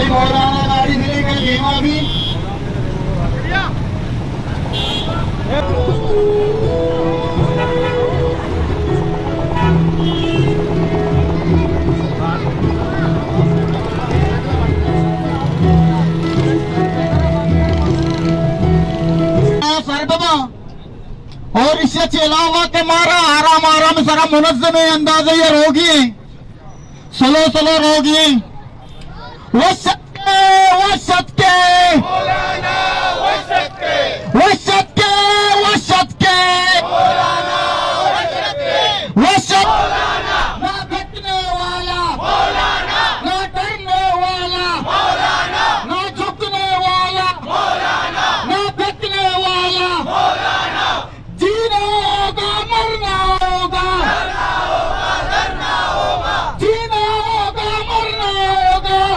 مولانا گاڑی دلے کا دیما بھی۔ سرببا اور اس سے علاوہ کہ مارا آرام آرام سرا منظم اندازے یہ روگی ہیں۔ سلو سلو روگی۔ وش اتکے، وش اتکے۔ وش اتکے، وش اتکے۔ وش اتکے۔ نہ بکنے والا، نہ ڈرنے والا، نہ جھکنے والا، نہ بکنے والا۔ جینا ہوگا، مرنا ہوگا۔ جینا ہوگا، مرنا ہوگا۔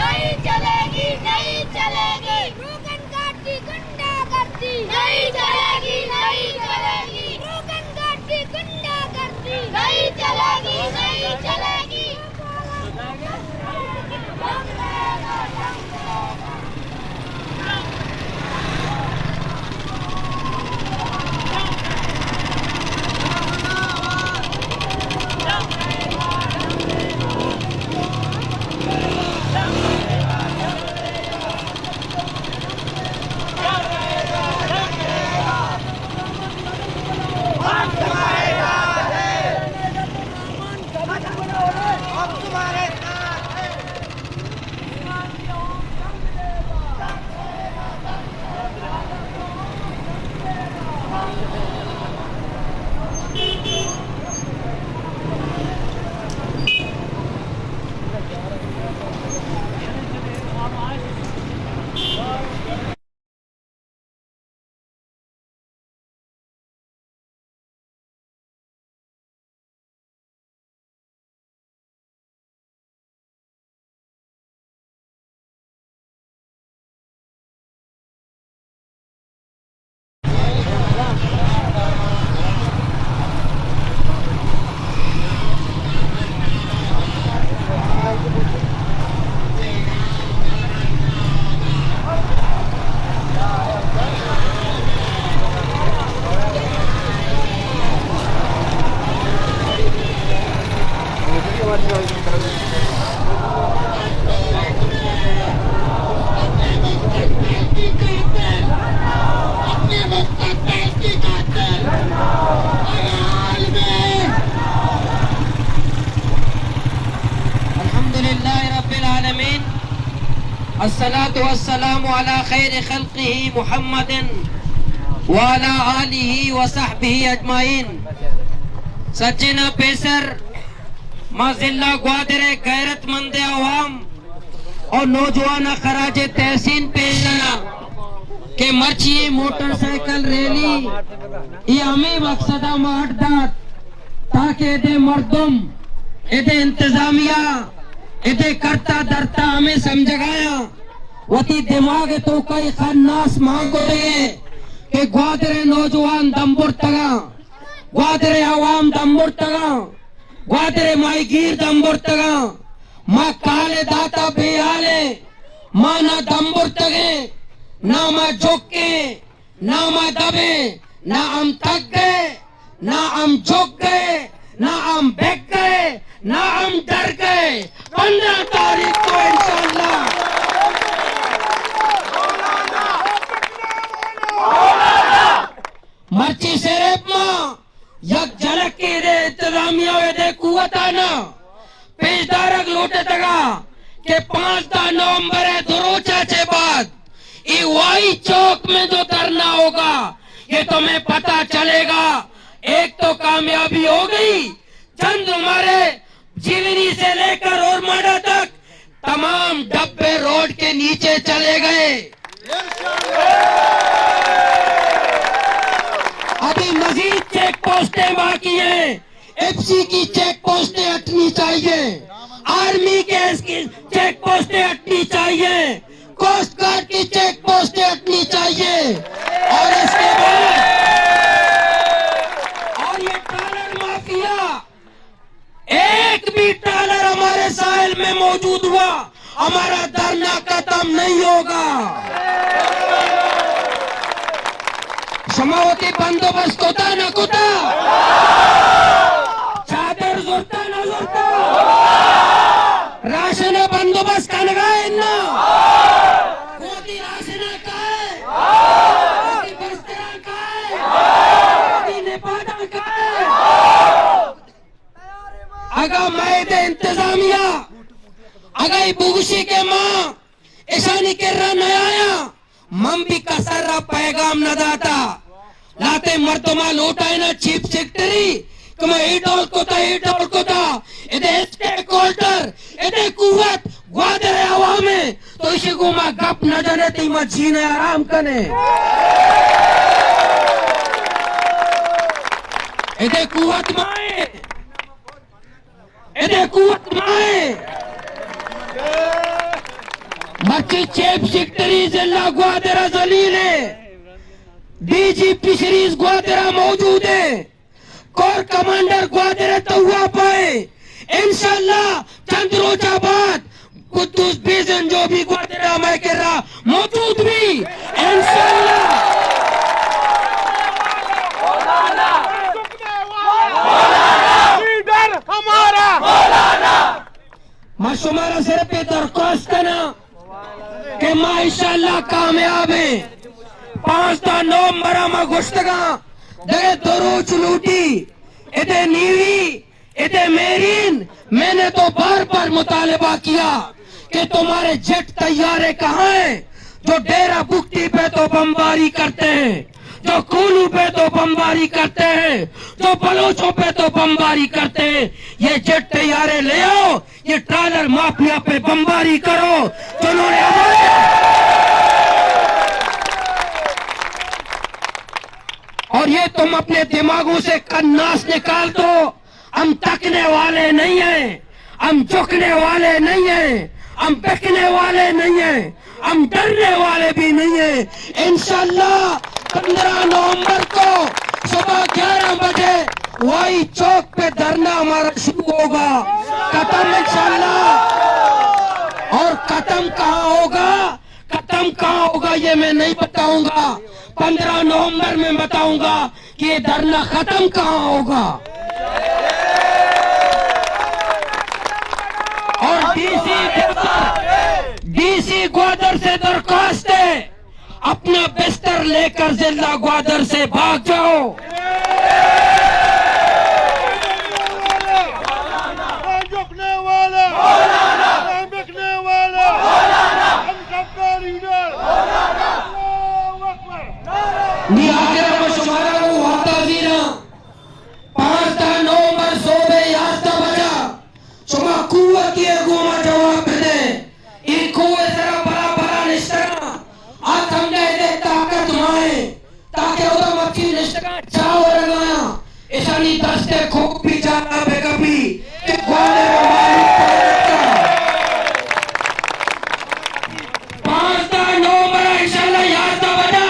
نہیں چلے گی، نہیں چلے گی۔ روغن گارڈ کی غنڈہ گردی۔ نہیں چلے گی، نہیں چلے گی۔ روغن گارڈ کی غنڈہ گردی۔ نہیں چلے گی، نہیں چلے گی۔ الحمد لله رب العالمين، الصلاة والسلام على خير خلقه محمد وعلى آله وصحبه أجمعين۔ سجنا پیسر ما ضلع گوادر ءِ غیرت مند عوام اور نوجوان خراج تحسین پیش کرنا کہ مرچی موٹر سائیکل ریلی یہ ہمیں مقصد ما اڈ دات تاکہ ادے مردم، ادے انتظامیہ، ادے کرتا درتا ہمیں سمجھگایا، وتی دماغ تو کئی خناس مان کو دے کہ گوادر نوجوان دم برتگا، گوادر عوام دم برتگا، گوادر ماہی گیر دم برتگا۔ ما کال داتا بے حالے، ما نہ دم برتگے، نہ ما جھکے، نہ ما دبے، نہ ہم تک گئے، نہ ہم جھک گئے، نہ ہم بک گئے، نہ ہم ڈر گئے۔ پندرہ تاریخ کو انشاءاللہ۔ مرچی صرف ما یک جلکے دے انتظامیہ و دے قوتانا پیش دارگ لوٹتگا کہ پانزدہ نومبر ءِ دو روچا چہ بعد اے وائی چوک میں جو دھرنا ہوگا، یہ تمہیں پتہ چلے گا۔ ایک تو کامیابی ہو گئی، چند ہمارے جیونی سے لے کر اورماڑا تک تمام ڈبے روڈ کے نیچے چلے گئے۔ ابھی مزید چیک پوسٹیں باقی ہیں، ایف سی کی چیک پوسٹیں ہٹنی چاہیے، آرمی کے اس کی چیک پوسٹیں ہٹنی چاہیے، کوسٹ گارڈ کی چیک پوسٹیں ہٹنی چاہیے۔ اور اس کے بعد، اور یہ ٹرالر مافیا، ایک بھی ٹرالر ہمارے ساحل میں موجود ہوا، ہمارا دھرنا ختم نہیں ہوگا۔ شما وتی بندوبست کتا نہ کتا؟ چادر زرتا نہ زرتا؟ راشن بندوبست کنگا ہے نا؟ وتی راشن کائے؟ وتی بستران کائے؟ وتی نپادان کائے؟ اگاں مئے دے انتظامیہ اگاں اے بگوشی کہ ما اشانی کرا نیایاں، من بھی کسر را پیغام نہ داتا۔ لہتیں مردماں لوٹائیناں چیف سیکرٹری کہ ما اے ڈول کتا، اے ڈول کتا۔ ادے اسٹیک ہولڈر، ادے قوت گوادر عوام ایں، تو اشی گوما گپ نہ جنے، تئی ما جینے آرام کنے۔ ادے قوت مائیں۔ ادے قوت مائیں۔ مرچی چیف سیکرٹری ضلع گوادر ذلیل ایں، ڈی جی فشریز گوادر موجود ایں، کور کمانڈر گوادر توا پائے۔ انشاءاللہ چند روچا بعد قدوس بیزن جو بھی گوادر مئے کرا موجود بھی، انشاءاللہ۔ لیڈر ہمارا۔ ما شمارا صرف اے درخواست کناں کہ ما انشاءاللہ کامیاب ایں۔ پانزدہ نومبر ءَ ما گوشتگاں، دگہ دو روچ لوٹی۔ ادے نیوی، ادے میرین، میں نے تو بار بار مطالبہ کیا کہ تمہارے جیٹ طیارے کہاں ہیں جو ڈیرہ بگٹی پہ تو بمباری کرتے ہیں، جو کولو پہ تو بمباری کرتے ہیں، جو بلوچوں پہ تو بمباری کرتے ہیں۔ یہ جیٹ طیارے لے آؤ، یہ ٹرالر مافیا پہ بمباری کرو، جنہوں نے ہمارے، اور یہ تم اپنے دماغوں سے کناس نکال دو۔ ہم تھکنے والے نہیں ہیں، ہم جھکنے والے نہیں ہیں، ہم بکنے والے نہیں ہیں، ہم ڈرنے والے بھی نہیں ہیں۔ انشاءاللہ پندرہ نومبر کو صبح گیارہ بجے وائی چوک پہ دھرنا ہمارا شروع ہوگا، ختم انشاءاللہ۔ اور ختم کہاں ہوگا، ختم کہاں ہوگا یہ میں نہیں بتاؤں گا، پندرہ نومبر میں بتاؤں گا کہ یہ دھرنا ختم کہاں ہوگا۔ اور D C Gwadar, D C Gwadar سے درخواست ہے، اپنا بستر لے کر ضلع گوادر سے بھاگ جاؤ۔ نی آخر ءَ ما شمارا گوں وعدہ دینا، پانزدہ نومبر صبح یازدہ بجا شما قوتی ءِ گوما جواب بدے۔ اے کوہ ءِ سرا برا برا نشتگاں، آ سمجھا ادے طاقت مائیں، تاکہ اودا مرچی نشتگاں چاہ ورگایاں، اشانی دست ءِ کھوپی جالا بہ کپی کہ گوادر ءِ مالک پارت کا۔ پانزدہ نومبر ءَ انشاءاللہ یازدہ بجا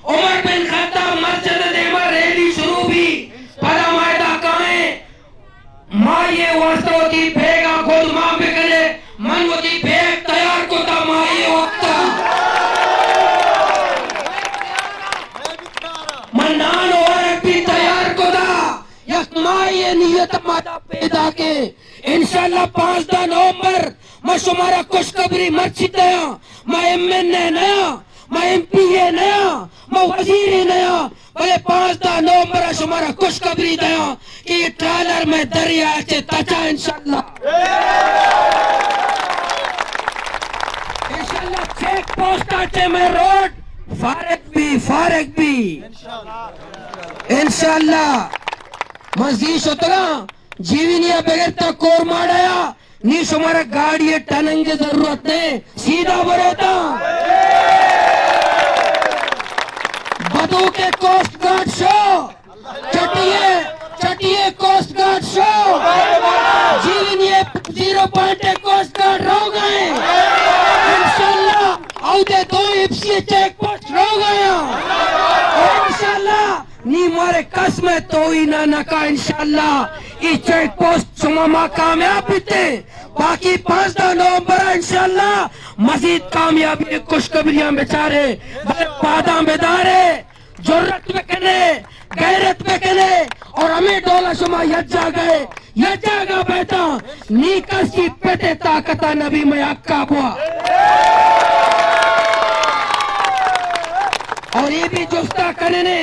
عمر بن خطاب مسجد ءِ دیما ریلی شروع بی، پدا ما ادا کائیں۔ ما اے واسطہ وتی بیگ ءَ گد مان بکنے، من وتی بیگ تیار کتا، ما اے واسطہ، من نان ءُ ورگ بھی تیار کتا، یک ما اے نیت ءَ ما دا پیداک ایں۔ انشاءاللہ پانزدہ نومبر ما شمارا خوشخبری مرچی دیاں، ما ایم این اے نیاں، ما ایم پی اے نیاں، ما وزیرے نیاں، بلے پانزدہ نومبر ءَ شمارا خوشخبری دیاں کہ اے ٹرالر مئے دریا ءَ چہ تچا انشاءاللہ۔ انشاءاللہ چیک پوسٹ ءَ چہ مئے روڈ فارغ بی، فارغ بی۔ انشاءاللہ۔ من زی شتگاں، جیونی ءَ بگر تا کورماڑا ءَ نی شمارا گاڑی ءِ ٹننگ ءِ ضرورت نہ، سیدھا بروتا۔ بدوک ءِ کوسٹ گارڈ شو، چٹی ءِ، چٹی ءِ کوسٹ گارڈ شو، جیونی ءِ زیرو پوائنٹ ءِ کوسٹ گارڈ روگا ایں۔ انشاءاللہ اودے دو ایف سی ءِ چیک پوسٹ روگا ایں۔ انشاءاللہ نی مارے قسم ءِ توہین ءَ نکا، انشاءاللہ اے چیک پوسٹ شما ما کامیاب بیتے، باقی پانزدہ نومبر ءَ انشاءاللہ مزید کامیابی ءِ خوشخبریاں بچارے، بلے پاداں بدارے، جرات بکنے، غیرت بکنے، اور ہمے ڈولا شما یک جاگہ ءَ، یک جاگہ بیتا، نی کسی پتے طاقت ءَ نبی مئے حق ءَ بوا۔ اور اے بھی جستا کننے،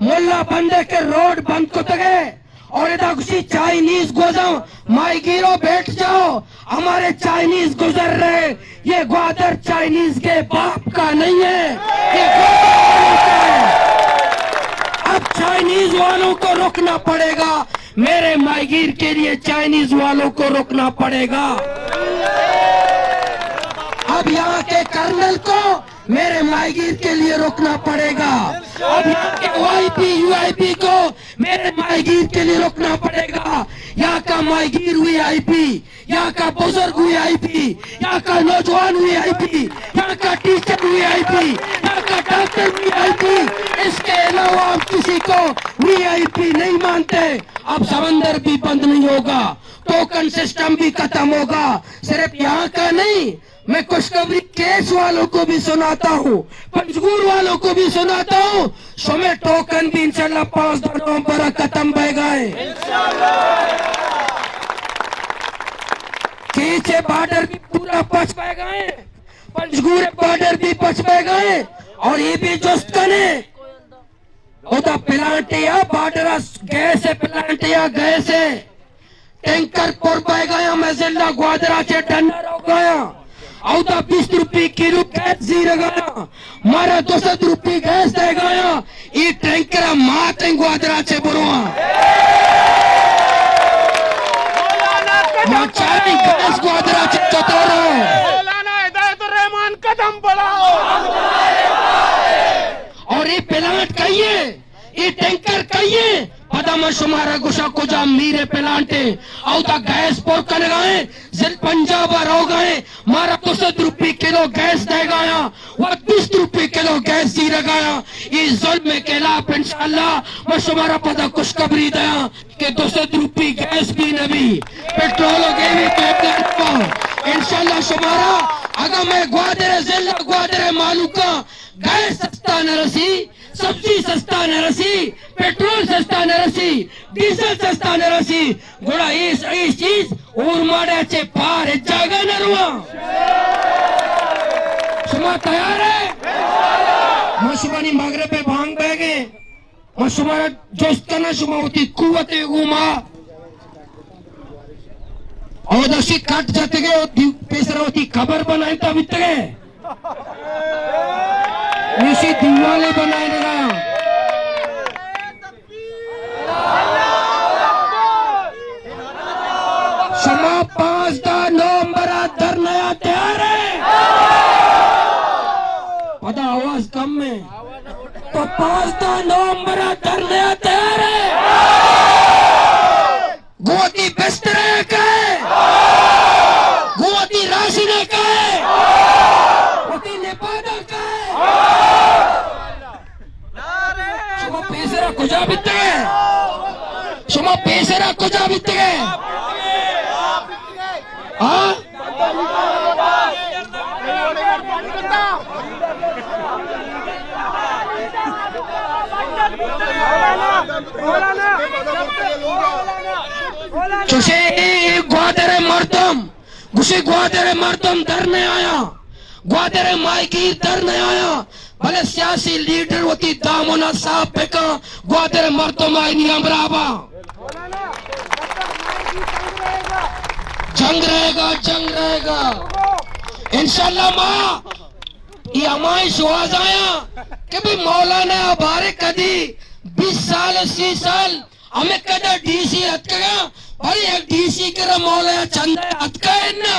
ملا بندے کہ روڈ بند کتگے، اور ادا گوشی چائنیز گوزاں، ماہی گیرو بیٹھ جاؤ، ہمارے چائنیز گزر رہے۔ یہ گوادر چائنیز کے باپ کا نہیں ہے، یہ گوادر والوں کا ہے۔ اب چائنیز والوں کو رکنا پڑے گا، میرے ماہی گیر کے لیے چائنیز والوں کو رکنا پڑے گا۔ اب یہاں کے کرنل کو میرے ماہی گیر کے لیے رکنا پڑے گا۔ اب یہاں کے او آئی پی، یو آئی پی کو میرے ماہی گیر کے لیے رکنا پڑے گا۔ یہاں کا ماہی گیر وی آئی پی، یہاں کا بزرگ وی آئی پی، یہاں کا نوجوان وی آئی پی، یہاں کا ٹیچر وی آئی پی، یہاں کا ڈاکٹر وی آئی پی۔ اس کے علاوہ ہم کسی کو وی آئی پی نہیں مانتے۔ اب سمندر بھی بند نہیں ہوگا، ٹوکن سسٹم بھی ختم ہوگا۔ صرف یہاں کا نہیں، میں خوشخبری کیچ والوں کو بھی سناتا ہوں، پنجگور والوں کو بھی سناتا ہوں۔ شمے ٹوکن بھی انشاءاللہ پانزدہ نومبر ءَ ختم بئے گائیں۔ کیچ ءِ بارڈر بھی پورا پچ بئے گائیں، پنجگور ءِ بارڈر بھی پچ بئے گائیں۔ اور یہ بھی جست کنے، اودا پلانٹ یا بارڈر ءَ گیس ءِ، پلانٹ یا گیس ءِ ٹینکر پر بئے گایاں، مئے ضلع گوادر ءَ چہ ڈن ءَ روگ ءَ آں۔ اودا بیست روپی کلو گیس زیرگ ءَ آں۔ مارا دو سد روپی گیس دئیگ ءَ آں۔ اے ٹینکر ءَ ماتیں گوادر ءَ چہ برواں۔ ما چاریں گیس گوادر ءَ چہ چتور اوں۔ مولانا ہدایت الرحمان قدم بڑھاؤ۔ اور اے پلانٹ کئیے؟ اے ٹینکر کئیے؟ پدا من شمارا گوشاں کجا میر ءِ پلانٹے، اودا گیس پر کنگائیں، ضلع پنجاب ءَ روگائیں، مارا دو سد روپی کلو گیس دئیگ ءَ آں، وت بیست روپی کلو گیس زیرگ ءَ آں۔ اے ظلم ءِ خلاف انشاءاللہ من شمارا پدا خوشخبری دیاں کہ دو سد روپی گیس بھی نبی، پٹرول ءُ گیوی پیدل نبا۔ انشاءاللہ شمارا اگاں مئے گوادر ءِ ضلع گوادر ءِ مالوکاں گیس سستا نہ رسی، سبزی سستا نہ رسی، پٹرول سستا نہ رسی، ڈیزل سستا نہ رسی، گڑا اے، اے چیز اورماڑہ ءَ چہ پار ہچ جاگہ نہ رواں۔ شما تیار ئے؟ ما شمانی مغرب ءِ بانگ بئیگ ءَ، ما شمارا جست کناں، شما وتی قوت ءِ گوما اودا شی کٹ جتگ ئے، او دی-، پیسر وتی قبر بنائینتا بیتگ ئے۔ ایشی دیوالے بنائینگا۔ شما پانزدہ نومبر ءَ دھرنا ءَ تیار ئے؟ پدا آواز کم ئے۔ تو پانزدہ نومبر ءَ دھرنا ءَ تیار ئے؟ گوں وتی بستر ءَ کئے؟ گوں وتی راشن ءَ کئے؟ وتی نپاد ءَ کئے؟ شما پیسرا کجا بیتگ ئے؟ شما پیسرا کجا بیتگ ئے؟ ہاں؟ چوشیں اے، اے گوادر ءِ مردم، گوشے گوادر ءِ مردم در نیایاں، گوادر ءِ ماہیگیر در نیایاں، بلے سیاسی لیڈر وتی دامن ءَ صاف بکن، گوادر ءِ مردم آئینی ہمراہ باں۔ جنگ رہے گا، جنگ رہے گا۔ انشاءاللہ ما اے ہمائی شوہازایاں کہ بھی مولانا ءَ بارے کدی بیس سال، سی سال ہمے کدا ڈی سی اتکگا، بارے یک ڈی سی کرا مولانا چندہ اتکا ہے نا؟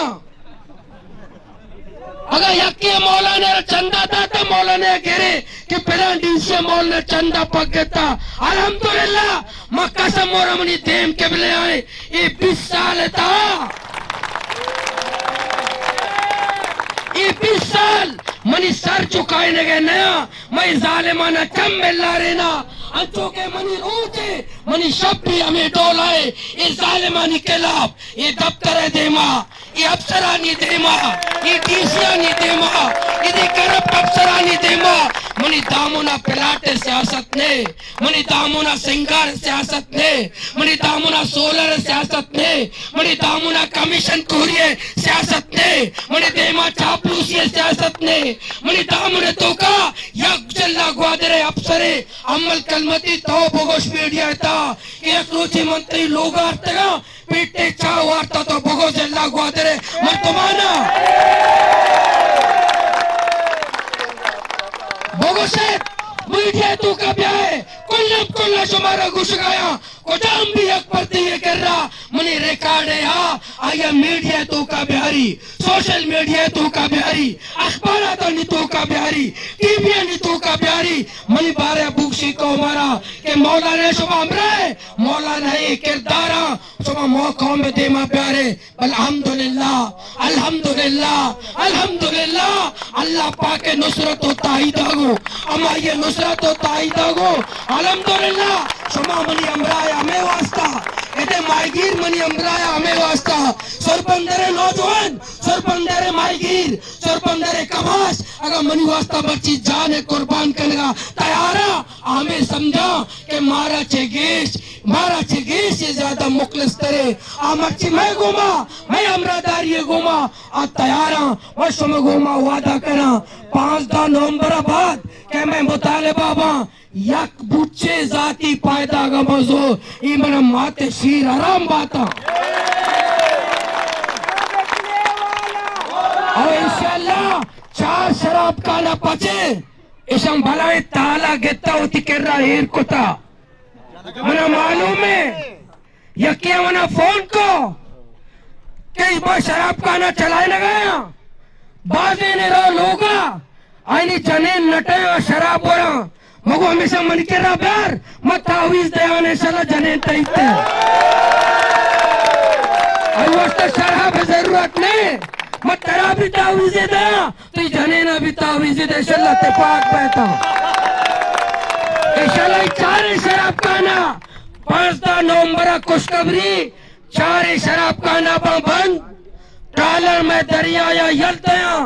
اگاں یکے مولانا را چندہ داتا، مولانا گرے کہ پلان ڈی سی مولانا چندہ پگتا۔ الحمدللہ، ما قسم اور منی دیم قبلے آئے، اے بیس سال تا، اے بیس سال منی سر جھکائینگے نیا، مئے ظالمانا چم بلارینا، انچو کہ منی روچے، منی شپ بھی ہمیں ڈولائے، اے ظالمانی خلاف، اے دفتر دیما، اے افسرانی دیما، اے ڈی سیانی دیما، اے دے کرپٹ افسرانی دیما، منی دامنا پلاٹ سیاست نے، منی دامنا سنگار سیاست نے، منی دامنا سولر سیاست نے، منی دامنا کمیشن کوری سیاست نے، منی دیما چاپلوسی سیاست نے، منی دامن توکا یک جلا گوادر افسر امل کلمتی تو بگوش میڈیا تا کہ یک روچے من تئی لوگ آرتگاں، پیٹے چاہ وارتا تو بگوش ضلع گوادر مردمانا۔ بگوشے میڈیا توکا بیائے، کلم کل شمارا گوشگایا، کجام بھی یک پردی کرا منی ریکارڈ ہے، ہاں، آیا میڈیا توکا بیاری، سوشل میڈیا توکا بیاری، اخباراتانی توکا بیاری، ٹی وی آنی توکا بیاری، منی بارے بوکشی کو مارا کہ مولانا شما ہمراہ ہے، مولانا اے کردارا شما مو قوم دیما بیارے۔ بل الحمدللہ، الحمدللہ، الحمدللہ، اللہ پاک نصرت و تائید گو، ہمائی نصرت و تائید گو، الحمدللہ، شما منی ہمراہ ہمے واسطہ، اتے ماہیگیر منی ہمراہ ہمے واسطہ، سربندر نوجوان، سربندر ماہیگیر، سربندر کماش، اگر منی واسطہ مرچی جان قربان کنگا تیارا، ہمے سمجھا کہ مارا چہ گیش، مارا چہ گیش یہ زیادہ مخلص ترے۔ آ مرچی مئے گوما، مئے ہمراہداری گوما آ تیاراں۔ و شما گوما وعدہ کناں، پانزدہ نومبر بعد کہ مئے مطالبہ باں، یک بوچے ذاتی فائدہ گا مزو، ای من مات شیر حرام باتا۔ اور انشاءاللہ چار شراب کانا پچے، اشان بلائیں تالا گتا وتی کرا ایر کتا۔ منا معلوم ہے، یکے منا فون کو کہ ما شراب خانہ چلائے لگایا، بازے نے رو لوگا، آئینی جنین نٹے اور شراب ورا۔ مگو ہمیشہ من کے را بیار، ما تعویذ دے آنے شلا جنین تئیتے۔ اور واسطہ شراب ضرورت نہیں، ما ترا بھی تعویذ دیا۔ تئی جنینا بھی تعویذ دے، انشاءاللہ تپاک بیتا۔ انشاءاللہ اے چاریں شراب خانہ پانزدہ نومبر ءَ خوشخبری، چاریں شراب خانہ باں بند، ٹرالر مئے دریا ءَ یل دیاں،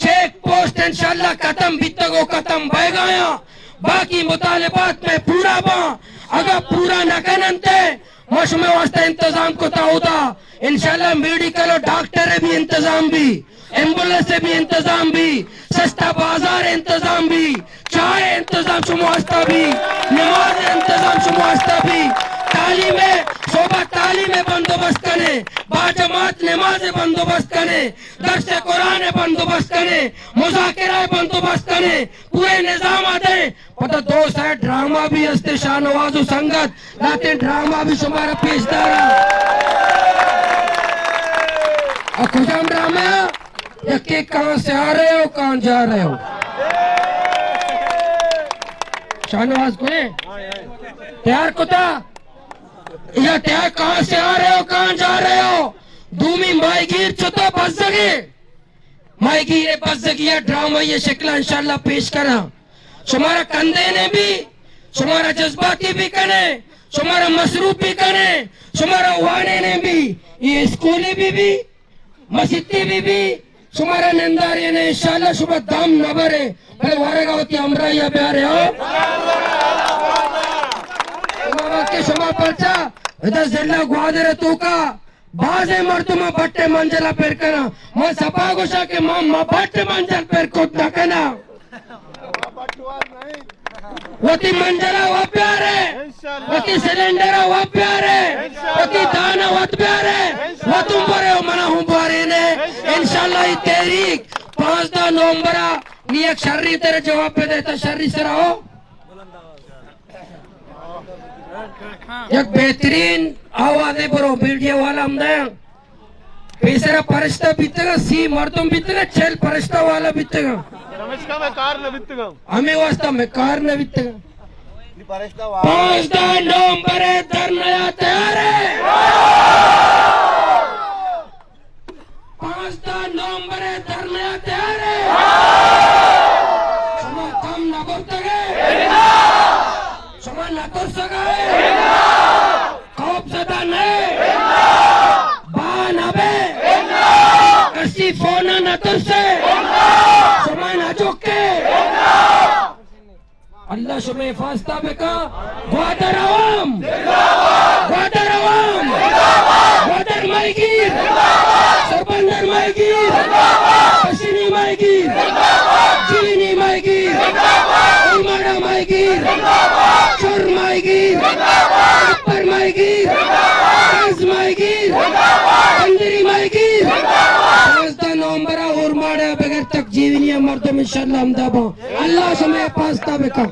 چیک پوسٹ انشاءاللہ ختم بیتگ و ختم بیگایاں، باقی مطالبات مئے پورا باں، اگاں پورا نہ کننتے ما شمئے واسطہ انتظام کتا اودا۔ انشاءاللہ میڈیکل و ڈاکٹر بھی انتظام بھی، ایمبولینس بھی انتظام بھی، سستا بازار انتظام بھی، چاہ انتظام شما واسطہ بھی، نماز انتظام شما واسطہ بھی، تعلیم، صوبہ تعلیم بندوبست کنے، با جماعت نماز بندوبست کنے، درس قرآن بندوبست کنے، مذاکرہ بندوبست کنے، پورے نظام آتے۔ پدا دو سائیڈ ڈرامہ بھی ہستے، شاہنواز و سنگت، لاتیں ڈرامہ بھی شمارا پیش دارا۔ اور کجام ڈرامہ؟ یکے کہاں سے آ رہے ہو، کہاں جا رہے ہو؟ شاہنواز کو تیار کتا؟ یا تیار، کہاں سے آ رہے ہو، کہاں جا رہے ہو؟ دومی ماہیگیر چتا بزگے۔ ماہیگیر بزگی ءِ ڈرامہ ءِ شکل ءَ انشاءاللہ پیش کناں۔ شمارا کندینے بھی، شمارا جذباتی بھی کنے، شمارا مصروف بھی کنے، شمارا وانینے بھی، یہ اسکولی بھی بھی، مسیتی بھی بھی، شمارا نندارینے، انشاءاللہ شما دم نہ برے، بلے ورگا وتی ہمراہی ءَ بیارے، ہاں۔ شما وقت شما پرچا، ادا ضلع گوادر توکا، بازیں مردماں بٹ ءِ منجل ءَ پر کناں۔ من سپا گوشاں کہ من، من بٹ ءِ منجل پر کت نہ کناں۔ وتی منجل ءَ وت بیارے، وتی سلنڈر ءَ وت بیارے، وتی دان ءَ وت بیارے، وت ہم برے و من ءَ ہم بارین ئے۔ انشاءاللہ اے تحریک پانزدہ نومبر ءَ نی یک شری تر جواب پہ دیتا، شری سرا ہو۔ یک بہترین آوازے برو، میڈیا والا ہم دیں۔ پیسرا پرشتہ بیتگا، سی مردم بیتگا، چل پرشتہ والا بیتگا۔ پمشکا مئے کار نہ بیتگا۔ ہمے واسطہ مئے کار نہ بیتگا۔ پانزدہ نومبر ءِ دھرنا ءَ تیار ئے؟ پانزدہ نومبر ءِ دھرنا ءَ تیار ئے؟ شما دم نہ برتگ ئے؟ شما نہ ترسگ ئے؟ خوف زدہ نہ ئے؟ با نہ بئے؟ کسی فون ءَ نہ ترس ئے؟ شما نہ جھک ئے؟ اللہ شمئے حفاظتا بکا۔ گوادر عوام! گوادر عوام! گوادر ماہیگیر! سربندر ماہیگیر! پشنی ماہیگیر! جیونی ماہیگیر! ایماڑا ماہیگیر! گیر، چور ماہیگیر، اپر ماہیگیر، کنز ماہیگیر، بندری ماہیگیر۔ پانزدہ نومبر ءَ اورماڑہ ءَ بغیر تک جیونی ءَ مردم انشاءاللہ ہمدا باں۔ اللہ شمئے حفاظت ءَ بکن۔